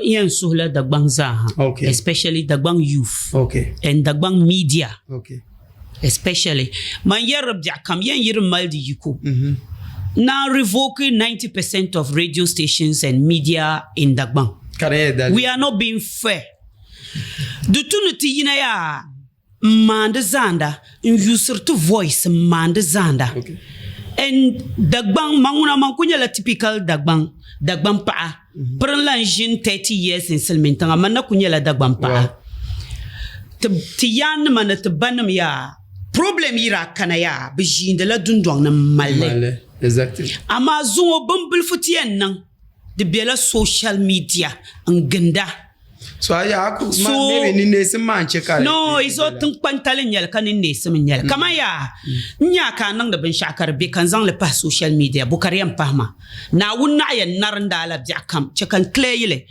yɛn suhila Dagbaŋ zaaha, Okay. especially Dagbaŋ youth Okay. and Dagbaŋ media Okay. especially. Man yɛriri biɛɣu kam yɛn yi di mali di yiko. Naan revoke 90% of radio stations and media in Dagbaŋ. Ka di nyɛ daliri. We are not being fair. Di tu ni ti yina yaa n maandi zaanda, n yusiri ti voice n maandi zaanda. Okay. And Dagbaŋ, man ŋuna man ku nyɛla typical Dagbaŋ, Dagbaŋ paɣa. Piri n lan ʒini 30 years in silimiin tiŋa, man na ku nyɛla Dagbaŋ paɣa. Wow. Ti, ti yaannima ni ti banim yaa, problem yi daa kana yaa, bɛ ʒiindila dundɔŋ ni m-mali li. Mali. Exactly. Amaa zuŋɔ bimbilifu ti yɛn niŋ, di bela social media n-ginda. So a yaa ku ma So maybe ninneesim maa n-che ka di No, it's all tiŋkpantali n-nyɛli ka ninneesim n-nyɛli. Kaman yaa, n nya ka a niŋdi binshɛɣu ka di be ka n zaŋ li pahi social media, bo ka di yɛn pahi ma? Naawuni naɣ yɛn narinda a la biɛɣu kam, chɛ ka n clear yi li.